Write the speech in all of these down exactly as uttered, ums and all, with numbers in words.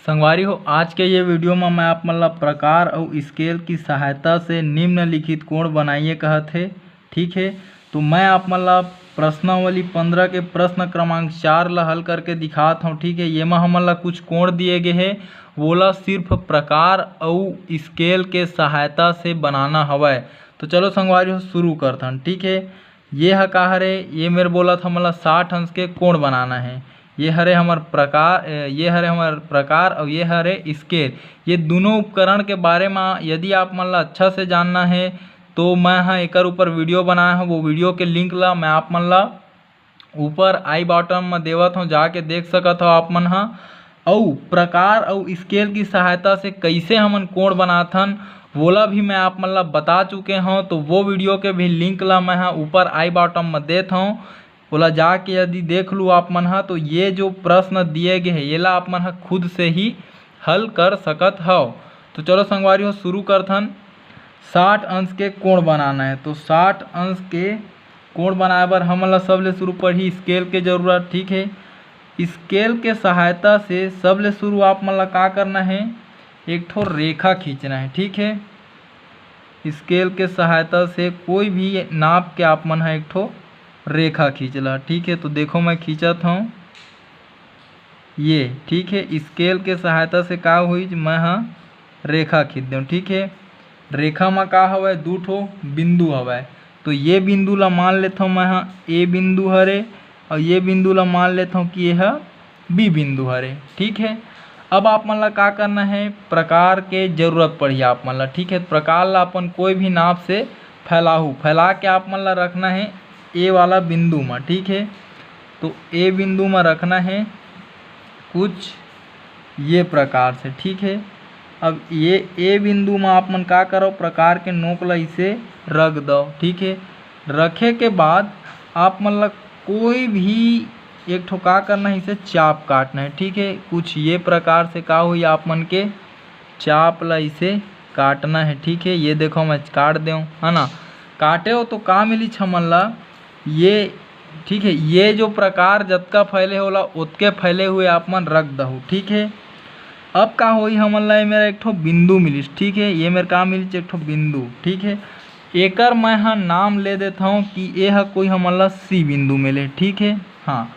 संगवारी हो, आज के ये वीडियो में मैं आप मन ला प्रकार अउ स्केल की सहायता से निम्नलिखित कोण बनाइए कहत हे। ठीक है, तो मैं आप मन ला प्रश्नावली पंद्रह के प्रश्न क्रमांक चार ला हल करके दिखात हूँ। ठीक है, ये में हमन ला कुछ कोण दिए गए हे, वोला सिर्फ प्रकार अउ स्केल के सहायता से बनाना हवय। तो चलो संगवारी हो, शुरू करथन। ठीक है, ये ह का हरे? ये मेर बोलत हमन ला साठ अंश के कोण बनाना है। ये हरे हमर प्रकार, ये हरे हमर प्रकार और ये हरे स्केल। ये दोनों उपकरण के बारे में यदि आप मन ला अच्छा से जानना है तो मैं ह एकर ऊपर वीडियो बनाए हूँ, वो वीडियो के लिंक ला मैं आप मन ला ऊपर आई बटन में देवत हूँ, जाके देख सकत हो आप मन ह। अउ प्रकार अउ स्केल की सहायता से कैसे हमन कोण बनाथन, वोला भी मैं आप मन ला बता चुके हूँ। तो वो वीडियो के भी लिंक ला मैं ह ऊपर आई बटन में देत हूँ, ओला जाके यदि देख लू आप मन ह, तो ये जो प्रश्न दिए गए हे, येला आप मन ह खुद से ही हल कर सकत हव। तो चलो संगवारी हो, शुरू करथन। साठ अंश के कोण बनाना है, तो साठ अंश के कोण बनाए बर हमन ला सबले शुरू पड़ही स्केल के जरूरत। ठीक है, स्केल के सहायता से सबले शुरू आप मन ला का करना है? एक ठो रेखा खींचना है। ठीक है, स्केल के सहायता से कोई भी नाप के आप मन ह एक ठो रेखा खींच ला। ठीक है, तो देखो मैं खींचत हूँ ये। ठीक है, स्केल के सहायता से का हुई, मैं ह रेखा खींच देव। ठीक है, रेखा म का हवय? दू ठो बिंदु हवय। तो ये बिंदु ला मान लेथव मैं ह ए बिंदु हरे, और ये बिंदु ला मान लेथव कि ये ह बी बिंदु हरे। ठीक है, अब आप मन ला का करना है? प्रकार के जरूरत पड़ही आप मन ला। ठीक है, प्रकार ला अपन कोई भी नाप से फैलाहू, फैला के आप मन ला रखना है ए वाला बिंदु म। ठीक है, तो ए बिंदु म रखना है कुछ ये प्रकार से। ठीक है, अब ये ए बिंदु म आप मन का करो, प्रकार के नोक ला इसे रख दो। ठीक है, रखे के बाद आप मन ला कोई भी एक ठो का करना है, इसे चाप काटना है। ठीक है, कुछ ये प्रकार से का हुई, आप मन के चाप ला इसे काटना है। ठीक है, ये देखो मैं काट देव, है ना। काटे हो तो का मिली हमन ला, ये, ठीक है, ये जो प्रकार जतका फैले होला ओतके फैले हुए आप मन रख दहू। ठीक है, अब का होई, हमन ला ये मेरा एक ठो बिंदु मिलिस। ठीक है, ये मेर का मिलिस? एक ठो बिंदु। ठीक है, एकर मैं ह नाम ले देत हूँ कि ये ह कोई हमन ला सी बिंदु मिले। ठीक है, हाँ,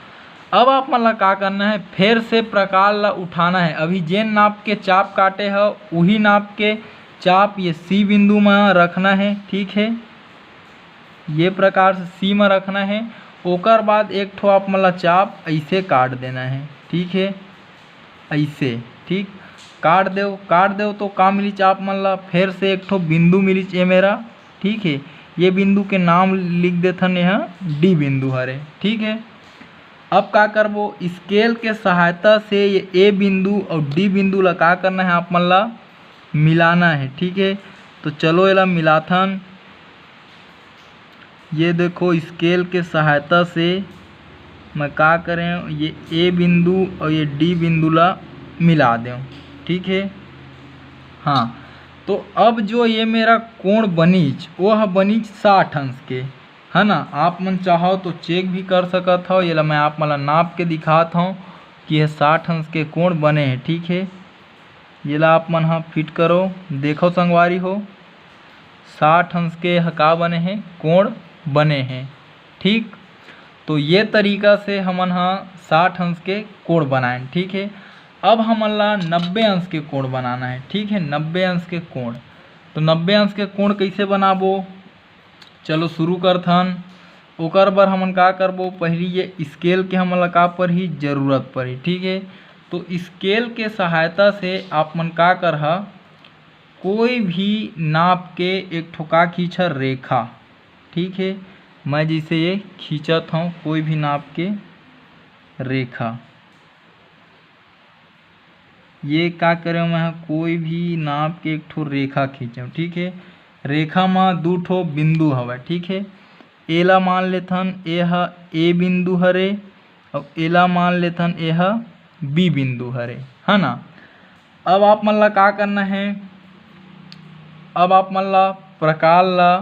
अब आप मन ला का करना है? फेर से प्रकार ला उठाना है। अभी जेन नाप के चाप काटे ह, उही नाप के चाप ये सी बिंदु म रखना है। ठीक है, ये प्रकार से सी म रखना है। ओकर बाद एक ठो आप मन ला चाप ऐसे काट देना है। ठीक है, ऐसे, ठीक, काट देव। काट देव तो का मिलिच आप मन ला? फेर से एक ठो बिंदु मिलिच ए मेरा। ठीक है, ये बिंदु के नाम लिख देथन, ये ह डी बिंदु हरे। ठीक है, अब का करबो? स्केल के सहायता से ये ए बिंदु और डी बिंदु ला का करना है? आप मन ला मिलाना है। ठीक है, तो चलो एला मिलाथन। ये देखो, स्केल के सहायता से मैं का करें, ये ए बिंदु और ये डी बिंदु ला मिला देव। ठीक है, हाँ, तो अब जो ये मेरा कोण बनीच, वो ह बनीच साठ अंश के, है ना। आप मन चाहो तो चेक भी कर सकत हो। ये ला मैं आप मन ला नाप के दिखात हूँ कि ये साठ अंश के कोण बने हैं। ठीक है, ये ला आप मन ह फिट करो, देखो संगवारी हो, साठ अंश के ह का बने हे, कोण बने हे। ठीक, तो ये तरीका से हमन ह साठ अंश के कोण बनाएन। ठीक है, अब हमन ला नब्बे अंश के कोण बनाना है। ठीक है, नब्बे अंश के कोण, तो नब्बे अंश के कोण कैसे बनाबो? चलो शुरू करथन। ओकर बर हमन का करबो, पहली ये स्केल के हमन ला का परही, जरूरत परही। ठीक है, तो स्केल के सहायता से आप मन का करहा, कोई भी नाप के एक ठो का खींचा, रेखा। ठीक है, मैं जैसे ये खींचत हूँ कोई भी नाप के रेखा, ये का करे, मैं ह कोई भी नाप के एक ठो रेखा खींचव। ठीक है, रेखा म दू ठो बिंदु हवय। ठीक है, एला मान लेथन, ए ह ए बिंदु हरे, अउ एला मान लेथन, ए ह बी बिंदु हरे, है ना। अब आप मन ला का करना है? अब आप मन ला प्रकार ला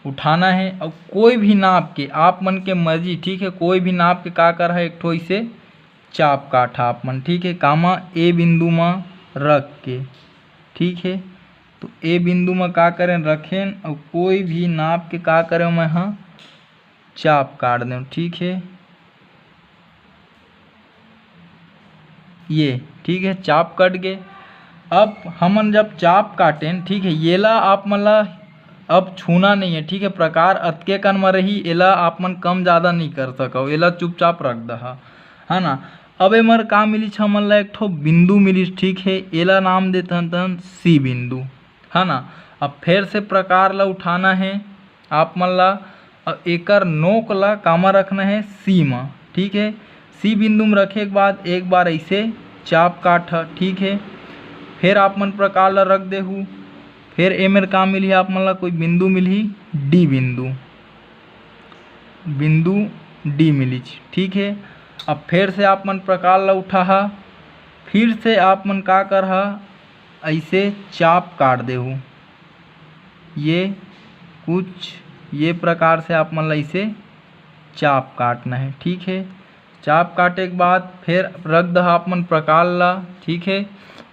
उठाना है और कोई भी नाप के, आप मन के मर्जी, ठीक है, कोई भी नाप के का कर है, एक ठो इसे चाप काटहा आप मन, ठीक है, कामा ए बिंदु म रख के, ठीक है। तो ए बिंदु म का करें, रखें, अउ कोई भी नाप के का करें, मैं ह चाप काट दें, ठीक है। ये ठीक है, चाप कट गे। अब हमन जब चाप काटेन, ठीक है, येला आप मन ला अब छूना नहीं है, ठीक है। प्रकार अतके कन म रही, एला आप मन कम ज़्यादा नहीं कर सकव, एला चुपचाप रख दहा, है ना। अब एमर का मिलिस, हमन ला एक ठो बिंदु मिलिस, ठीक है, एला नाम देथन तन सी बिंदु, है ना। अब फिर से प्रकार ला उठाना है आप मन ला, अउ एकर नोक ला कामा रखना है, सी म, ठीक है। सी बिंदु म रखे के बाद एक बार ऐसे चाप काट ह, ठीक है। फिर आप मन प्रकार ला रख देहू, फिर एमेर का मिलही आप मन ला, कोई बिंदु मिलही, डी बिंदु, बिंदु डी मिलिच, ठीक है। अब फिर से आप मन प्रकार ला उठाहा, फिर से आप मन का करहा, ऐसे चाप काट देहू। ये कुछ ये प्रकार से आप मन ला इसे चाप काटना है, ठीक है। चाप काटे के बाद फिर रख दहा आप मन प्रकार ला, ठीक है।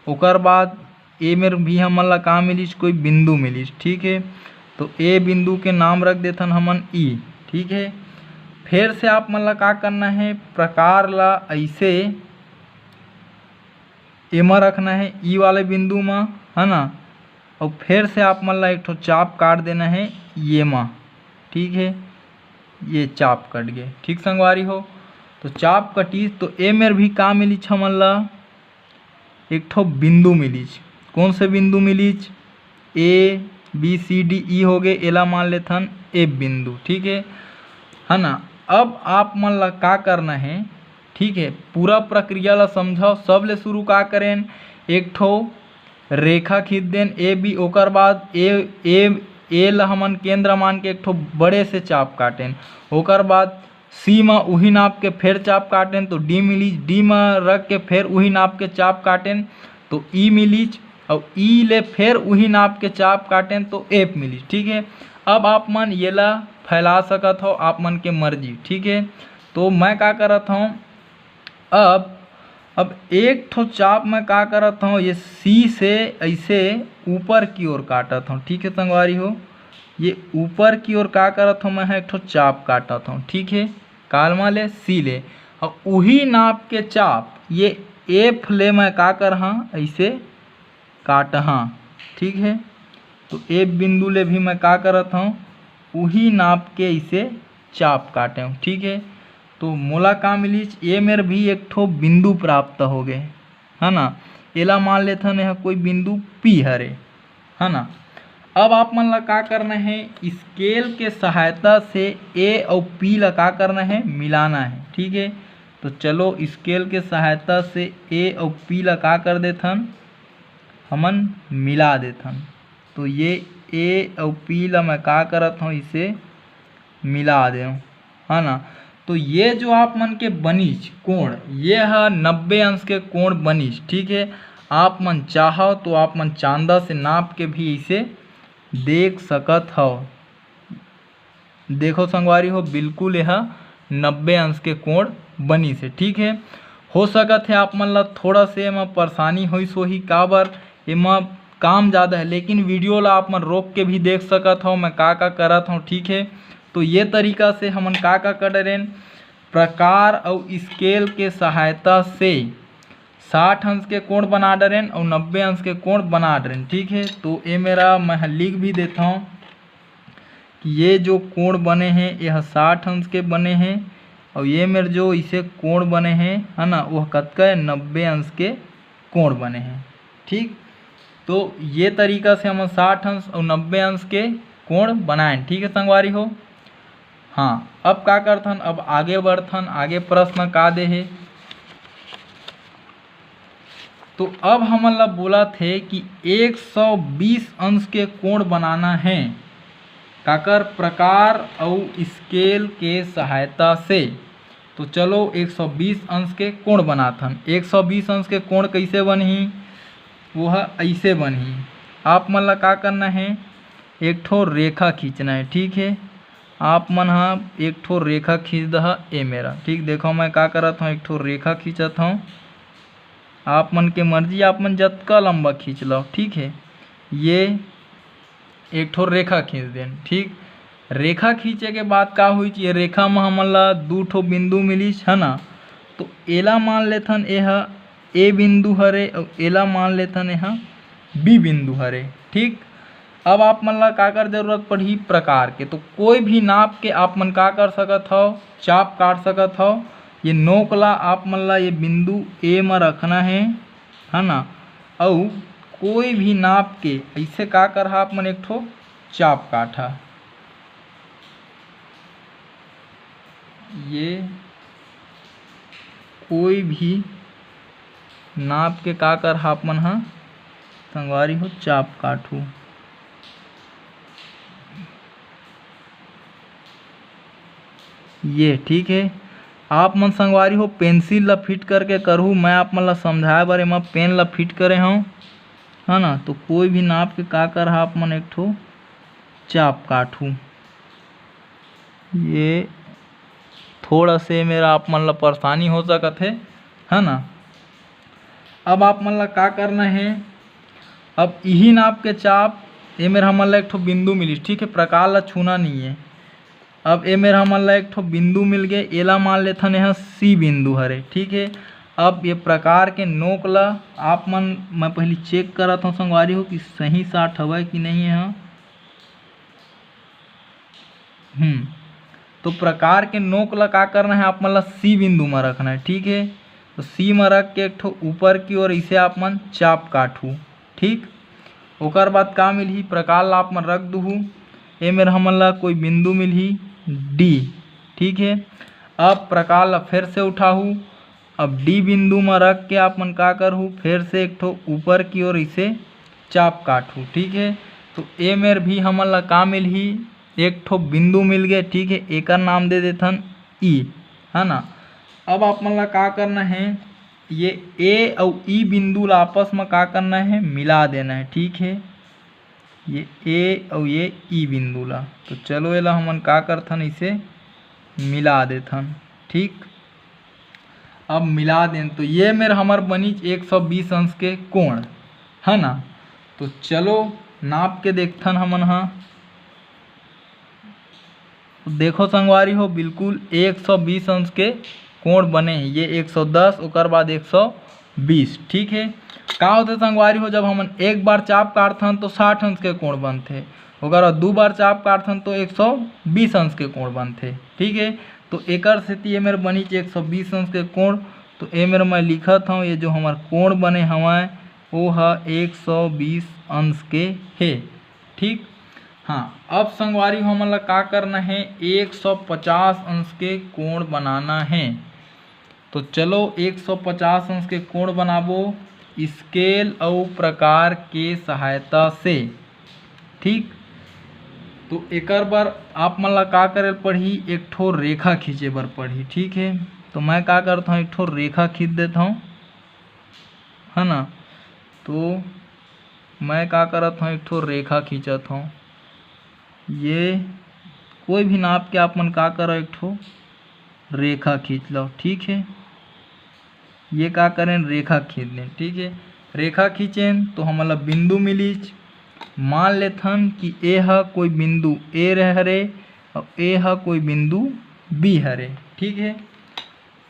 ओकर बाद ए मेर भी हमन ला का मिलिस, कोई बिंदु मिलिस, ठीक है। तो ए बिंदु के नाम रख देथन हमन ई, ठीक है। फिर से आप मन ला का करना है, प्रकार ला ऐसे एमा रखना है, ई वाले बिंदु म, है ना। और फिर से आप मन ला एक ठो चाप काट देना है ये मा, ठीक है। ये चाप कट गए, ठीक संगवारी हो। तो चाप कटिस तो ए मेर भी का मिलिच हमन ला, एक ठो बिंदु मिलिच। कौन से बिंदु मिलिच? A B C D E हो गए, एला मान लेथन ए बिंदु, ठीक है, है ना। अब आप मन ला का करना है, ठीक है, पूरा प्रक्रिया ला समझव। सबले शुरू का करेन, एक ठो रेखा खींच देन ए बी, ओकर बाद ए ए ए ला हमन केंद्र मान के एक ठो बड़े से चाप काटेन। ओकर बाद सी म उही नाप के फेर चाप काटेन तो डी मिलिच, डी म रख के फेर उही नाप के चाप काटेन तो ई मिलिच, अउ ई ले फेर उही नाप के चाप काटेन तो एफ मिलिच, ठीक है। अब आप मन येला फैला सकत हो आप मन के मर्जी, ठीक है। तो मैं का करत हूँ, अब अब एक ठो चाप मैं का करत हूँ, ये सी से ऐसे ऊपर की ओर काटत हूँ, ठीक है संगवारी हो। ये ऊपर की ओर का करत हूँ, मैं एक ठो चाप काटत हूँ, ठीक है। कालमा ले सी ले, और उही नाप के चाप ये एफ ले मैं का करहा, ऐसे काटहा, ठीक है। तो ए बिंदु ले भी मैं का करत हूँ, उही नाप के इसे चाप काटे हूँ, ठीक है। तो मोला का मिलिच, ए मेर भी एक ठो बिंदु प्राप्त हो गए, है ना। एला मान लेथन यह कोई बिंदु पी हरे, है ना। अब आप मन ला का करना है, स्केल के सहायता से ए और पी ला का करना है, मिलाना है, ठीक है। तो चलो स्केल के सहायता से ए और पी ला का कर देथन, हमन मिला देथन। तो ये ए और पी ला मैं का करत हूँ, इसे मिला देव, है ना। तो ये जो आप मन के बनिच कोण, ये ह नब्बे अंश के कोण बनिच, ठीक है। आप मन चाहो तो आप मन चांदा से नाप के भी इसे देख सकत हव। देखो संगवारी हो, बिल्कुल यह नब्बे अंश के कोण बनिस हे, ठीक है। हो सकत है आप मन ला थोड़ा से एमा परेशानी होइस होही, काबर एमा काम ज़्यादा है, लेकिन वीडियो ला आप मन रोक के भी देख सकत हव मैं का का करत हव, ठीक है। तो ये तरीका से हमन का का करेन, प्रकार अउ स्केल के सहायता से साठ अंश के कोण बना डरेन अउ नब्बे अंश के कोण बना डरेन, ठीक है। तो ए मेरा मैं ह लिख भी देथव कि ये जो कोण बने हे, ये ह साठ अंश के बने हे, अउ ये मेर जो इसे कोण बने हे, है ना, वह कतका हे, नब्बे अंश के कोण बने हे, ठीक। तो ये तरीका से हम साठ अंश अउ नब्बे अंश के कोण बनाएन, ठीक है संगवारी हो। हाँ, अब का करथन, अब आगे बढ़थन, आगे प्रश्न का दे हे। तो अब हमन ला बोलत हे कि एक सौ बीस अंश के कोण बनाना हे, काकर, प्रकार अउ स्केल के सहायता से। तो चलो एक सौ बीस अंश के कोण बनाथन। एक सौ बीस अंश के कोण कैसे बनही? वो ह ऐसे बनही। आप मन ला का करना हे, एक ठो रेखा खींचना है, ठीक है। आप मन ह एक ठो रेखा खींच दहा ए मेरा, ठीक। देखो मैं का करत हूँ, एक ठो रेखा खींचत हूँ। आप मन के मर्जी, आप मन जतका लंबा खींच लो, ठीक है। ये एक ठो रेखा खींच देन, ठीक। रेखा खींचे के बाद का हुई, ये रेखा म हमन ला दू ठो बिंदु मिलिस है ना, तो एला मान लेथन एह ए बिंदु हरे, अउ एला मान लेथन एह बी बिंदु हरे, ठीक। अब आप मन ला काकर जरूरत पड़ही, प्रकार के। तो कोई भी नाप के आप मन का कर सकत हव, चाप काट सकत हव। ये नोक ला आप मन ला ये बिंदु ए म रखना है, है ना। अउ कोई भी नाप के ऐसे का करहा, आप मन एक ठो चाप काटहा। ये कोई भी नाप के का करहा, आप मन ह संगवारी हो, चाप काटहू। ये ठीक है। आप मन संगवारी हो, पेंसिल ला फिट करके करहू, मैं आप मन ला समझाए बर एमा पेन ला फिट करे हूँ, है ना। तो कोई भी नाप के का करहा, आप मन एक ठो चाप काटहू। ये थोड़ा से मेरा आप मन ला परेशानी हो सकत है, है ना। अब आप मन ला का करना है, अब इही नाप के चाप, ए मेर हमन ला एक ठो बिंदु मिलिस, ठीक है, प्रकार ला छूना नहीं है। अब ए मेर हमन ला एक ठो बिंदु मिल गए, एला मान लेथन, यहाँ सी बिंदु हरे, ठीक है। अब ये प्रकार के नोक ला आप मन, मैं पहली चेक करत हूँ संगवारी हो कि सही साट हवय कि नहीं है। हम्म, तो प्रकार के नोक ला का करना है, आप मन ला सी बिंदु में रखना है, ठीक है। तो सी में रख के एक ठो ऊपर की ओर इसे आप मन चाप काटहू, ठीक। ओकर बाद का मिलही, प्रकार ला आप मन रख दुहू, ए मेर हमन ला कोई बिंदु मिलही डी, ठीक है। अब प्रकार ला फिर से उठाहू, अब डी बिंदु म रख के आप मन का करहू, फेर से एक ठो ऊपर की ओर इसे चाप काटहू, ठीक है। तो ए मेर भी हमन ला का मिलही, एक ठो बिंदु मिल गए, ठीक है, एकर नाम दे देथन ई, है ना। अब आप मन ला का करना है, ये ए अउ ई बिंदु ला आपस में का करना है, मिला देना है, ठीक है। ये ए अउ ये ई बिंदु ला, तो चलो एला हमन का करथन, इसे मिला देथन, ठीक। अब मिला देन तो ये मेर हमर बनिच एक सौ बीस अंश के कोण, है ना। तो चलो नाप के देखथन हमन हा। तो देखो संगवारी हो, बिल्कुल एक सौ बीस अंश के कोण बने हे, ये एक सौ दस, ओकर बाद एक सौ बीस, ठीक है। का होथे संगवारी हो, जब हमन एक बार चाप काटथन तो साठ अंश के कोण बनथे, ओकर बाद दू बार चाप काटथन तो एक सौ बीस अंश के कोण बनथे, ठीक है। तो एकर सेती ए मेर बनिच एक सौ बीस अंश के कोण। तो ए मेर मैं लिखत हूँ, ये जो हमर कोण बने हवय, वो ह एक सौ बीस अंश के हे, ठीक। हाँ, अब संगवारी हो, हमन ला का करना है, एक सौ पचास अंश के कोण बनाना है। तो चलो एक सौ पचास अंश के कोण बनाबो स्केल अउ प्रकार के सहायता से, ठीक। तो एकर बर आप मन ला का करे पड़ही, एक ठो रेखा खींचे बर पड़ही, ठीक है। तो मैं का करता हूँ, एक ठो रेखा खींच देता हूँ, है ना। तो मैं का करत हूँ, एक ठो रेखा खींचत हूँ। ये कोई भी नाप के आप मन का करो, एक ठो रेखा खींच लो, ठीक है। ये का करें, रेखा खींच दें, ठीक है। रेखा खींचें तो हमन ला बिंदु मिलिच। मान लेथन कि ए ह कोई बिंदु ए रह हरे और ए ह कोई बिंदु बी हरे, ठीक है।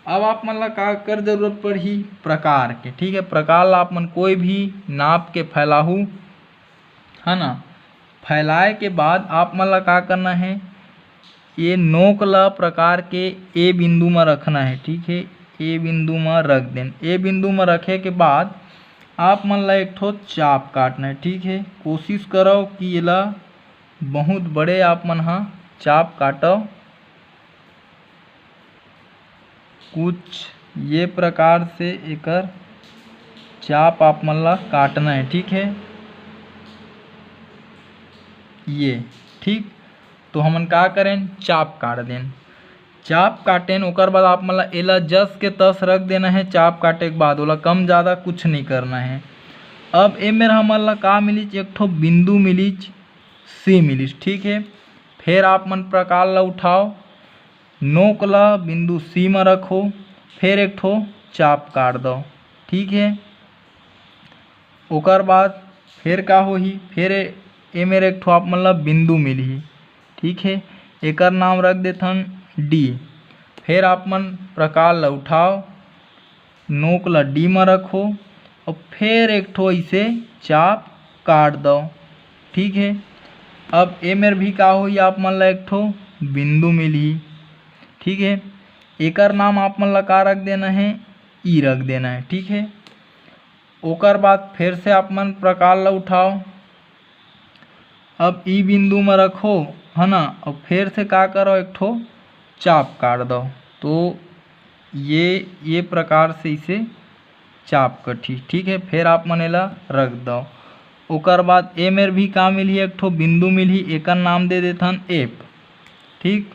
अब आप मन ला का कर जरूरत पड़ही, प्रकार के, ठीक है। प्रकार ला आप मन कोई भी नाप के फैलाहू, है ना। फैलाए के बाद आप मन ला का करना है, ये नोक ला प्रकार के ए बिंदु म रखना है, ठीक है। ए बिंदु म रख देन। ए बिंदु म रखे के बाद आप मन ला एक ठो चाप काटना है, ठीक है। कोशिश करो कि एला बहुत बड़े आप मन हा चाप काटो। कुछ ये प्रकार से एकर चाप आप मन ला काटना है, ठीक है। ये ठीक, तो हमन का करें, चाप काट देन। चाप काटेन, ओकर बाद आप मन ला एला जस के तस रख देना है। चाप काटे के बाद ओला कम ज़्यादा कुछ नहीं करना है। अब ए मेर हमन ला का मिलिच, एक ठो बिंदु मिलिच, सी मिलिच, ठीक है। फेर आप मन प्रकार ला उठाओ, नोक ला बिंदु C म रखो, फेर एक ठो चाप काट दो। ठीक है, ओकर बाद फेर का होही, फेर ए मेर एक ठो आप मन ला बिंदु मिलही। ठीक है, एकर नाम रख देथन D। फेर आप मन प्रकार ला उठाओ, नोक ला D म रखो और फेर एक ठो ऐसे चाप काट दो। ठीक है, अब ए मेर भी का होही, आप मन ला एक ठो बिंदु मिलही। ठीक है, एकर नाम आप मन ला का रख देना है, E रख देना है। ठीक है, ओकर बाद फेर से आप मन प्रकार ला उठाओ, अब ई बिंदु म रखो, है ना, और फेर से का करो, एक ठो चाप काट दो। तो ये ये प्रकार से इसे चाप कटही। ठीक है, फेर आप मन एला रख दो। ओकर बाद ए मेर भी का मिलही, एक ठो बिंदु मिलही, एकर नाम दे देथन F। ठीक,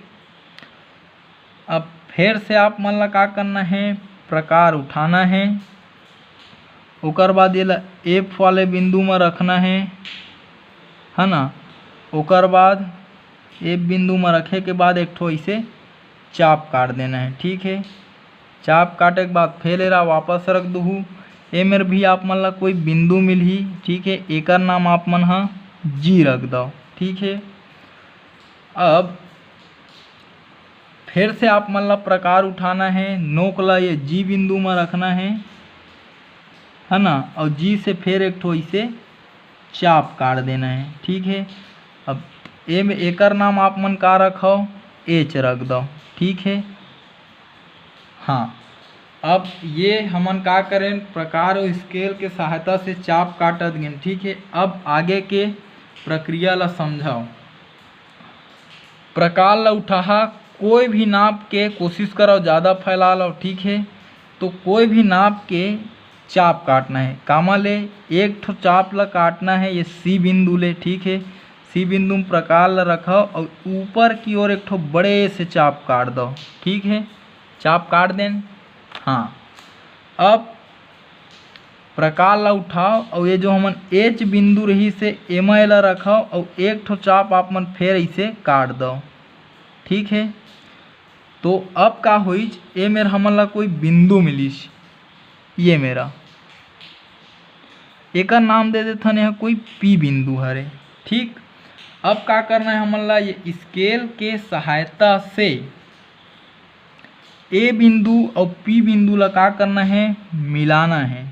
अब फेर से आप मन ला का करना है, प्रकार उठाना है। ओकर बाद एला F वाले बिंदु म रखना है, है ना। ओकर बाद F बिंदु म रखे के बाद एक ठो ऐसे चाप काट देना है। ठीक है, चाप काटे के बाद फेर एला वापस रख दूहू। ए मेर भी आप मन ला कोई बिंदु मिलही। ठीक है, एकर नाम आप मन ह G रख दो। ठीक है, अब फेर से आप मन ला प्रकार उठाना है, नोक ला ये G बिंदु म रखना है, है ना, और G से फेर एक ठो ऐसे चाप काट देना है। ठीक है, अब ए में एकर नाम आप मन का रखो, H रख दो। ठीक है, हाँ, अब ये हमन का करें, प्रकार और स्केल के सहायता से चाप काटत गेन। ठीक है, अब आगे के प्रक्रिया ला समझो। प्रकार ला उठाहा, कोई भी नाप के कोशिश करो, ज़्यादा फैला लो। ठीक है, तो कोई भी नाप के चाप काटना है। कामा ले एक ठो चाप ला काटना है, ये C बिंदु ले। ठीक है, C बिंदु में प्रकार ला रखो और ऊपर की ओर एक ठो बड़े से चाप काट दो। ठीक है, चाप काट देन। हाँ, अब प्रकार ला उठाओ और ये जो हमन H बिंदु रही से एमा एला रखो और एक ठो चाप आप मन फेर इसे काट दो। ठीक है, तो अब का होइच, ए मेर हमन ला कोई बिंदु मिलिस, ये मेरा, एकर नाम दे देथन, यह कोई P बिंदु हरे। ठीक, अब का करना है हमन ला, ये स्केल के सहायता से ए बिंदु और P बिंदु ला का करना है, मिलाना है।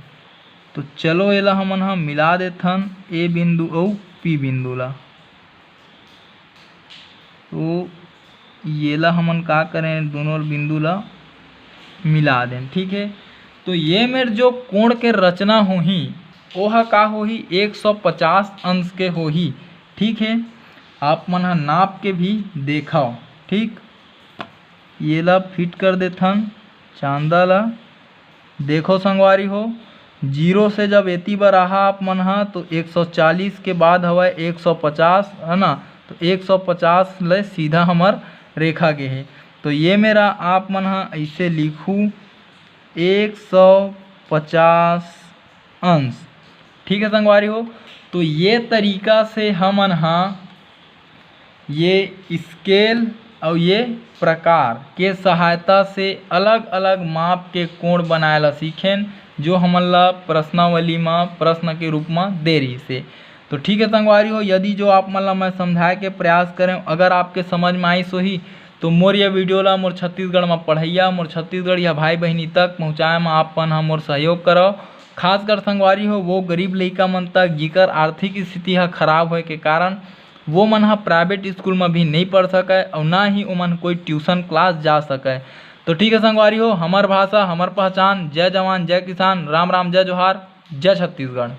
तो चलो एला हमन ह मिला देथन, ए बिंदु और P बिंदु ला। तो येला हमन का करें, दोनों बिंदु ला मिला देन। ठीक है, तो ये मेर जो कोण के रचना होही, ओहा का होही, एक सौ पचास अंश के होही। ठीक है, आप मन ह नाप के भी देखव। ठीक, येला फिट कर देथन चांदा ला। देखो संगवारी हो, जीरो से जब एती बर आहा आप मन ह, तो एक सौ चालीस के बाद हवय एक सौ पचास, है ना, तो एक सौ पचास ले सीधा हमर रेखा गे हे। तो ये मेरा आप मन ह ऐसे लिखू, एक सौ पचास अंश। ठीक है संगवारी हो, तो ये तरीका से हमन ह ये स्केल और ये प्रकार के सहायता से अलग-अलग माप के कोण बनाए ला सीखेन, जो हमन ला प्रश्नावली म प्रश्न के रूप म दे रहिस हे। तो ठीक है संगवारी हो, यदि जो आप मन ला मैं समझाए के प्रयास करें, अगर आपके समझ में आइस होही, तो मोर ये वीडियो ला मोर छत्तीसगढ़ म पढ़इया, मोर छत्तीसगढ़िया भाई बहिनी तक पहुँचाए म आप मन ह मोर सहयोग करव। खासकर संगवारी हो, वो गरीब लइका मन तक, जिकर आर्थिक स्थिति ह खराब होए के कारण वो मन ह प्राइवेट स्कूल म भी नइ पढ़ सकय अउ ना ही ओमन कोई ट्यूशन क्लास जा सकय। तो ठीक है संगवारी हो, हमर भाषा, हमर पहचान। जय जवान, जय किसान, राम राम, जय जोहार, जय छत्तीसगढ़।